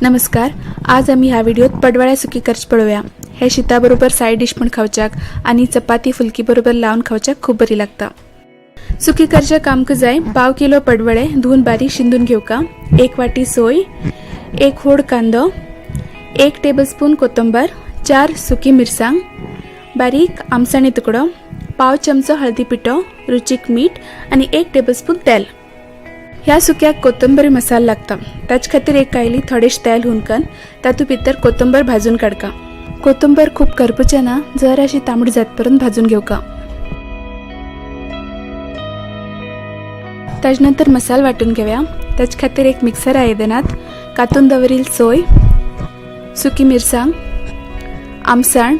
नमस्कार, आज आमी ह्या व्हिडिओत पडवळ्या सुकी करच पळोवया। हे शिता बरोबर सायड डिश म्हण खावच्याक आनी चपाती फुलकी बरोबर लावन खावच्याक खूब बरी लागता। सुकी करच्याक आमकां जाय पाव किलो पडवळे धुवन बारीक शिंदून घेवका, 1 वाटी सोय, 1 होड कांदो, 1 टेबलस्पून कोथंबर, 4 सुकी मिरसांग, बारीक आमसाणी तुकडो, पाव चमचो हळदी पिठो, रुचीक मीठ आनी 1 टेबलस्पून तेल। ह्या सुक्याक कोथंबीर मसाला लागता, ताचे खातीर एक कायली थोडेश तेल हुनकन तातूंत भितर कोथंबीर भाजून काडका। कोथंबीर खूब करपुचें ना, जराशी तांबडी जातपर्यंत भाजून घेवका। ताजे नंतर मसाला वाटून घेवया। ताचे खातीर एक मिक्सर आयदनात कातून दवरील सोय, सुकी मिरसांग, आमसाण,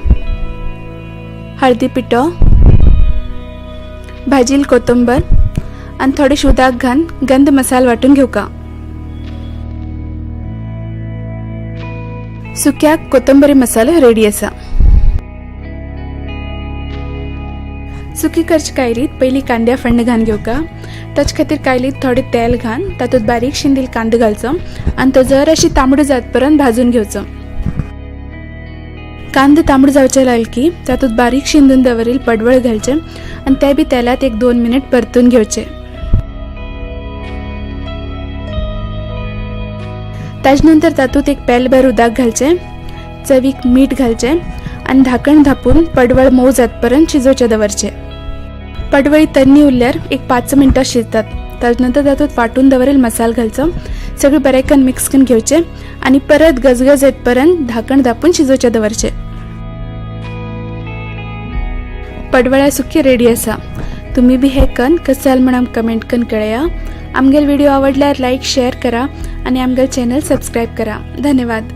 हळदी पिठो, भाजील कोथंबीर आनी थोडेश उदक घालून गंध मसाला वाटून घेवका। सुक्याक कोथंबीर मसालो रेडी आसा। सुकी करचे कायलीत पयली कांद्या फण्ण घालून घेवका। ताचे खातीर कायलीत थोडें तेल घालून तातूंत बारीक शिंदील कांदो घालचो आनी तो जराशी तांबडो जातपर्यंत भाजून घेवचो। कांदो तांबडो जावचे लागले की तातूंत बारीक शिंदून दवरील पडवळ घालचें आनी ते बी तेलांत 1-2 मिनट परतून घेवचें। ताजे नंतर तातूंत एक पेलभर उदक घालचें, चवीक मीठ घालचें आनी धाकण धापून पडवळ मोव जातपर्यंत शिजोवचें दवरचें। पडवळी तन्नी उरल्यार एक 5 मिनटां शिजतात। ताजे नंतर तातूंत वांटून दवरेल मसालो घालचो, सगळें बरें करून मिक्स करून घेवचें आनी परत गजगज येतपर्यंत धाकण धापून शिजोवचें दवरचें। पडवळ्या सुकी रेडी आसा। तुमी बी हे कन कशें जालें म्हण आमकां कमेंट करून कळया। आमगेलो व्हिडिओ आवडल्यार लायक शेअर करा आनी आमगेलो चॅनल सबस्क्रायब करा। धन्यवाद।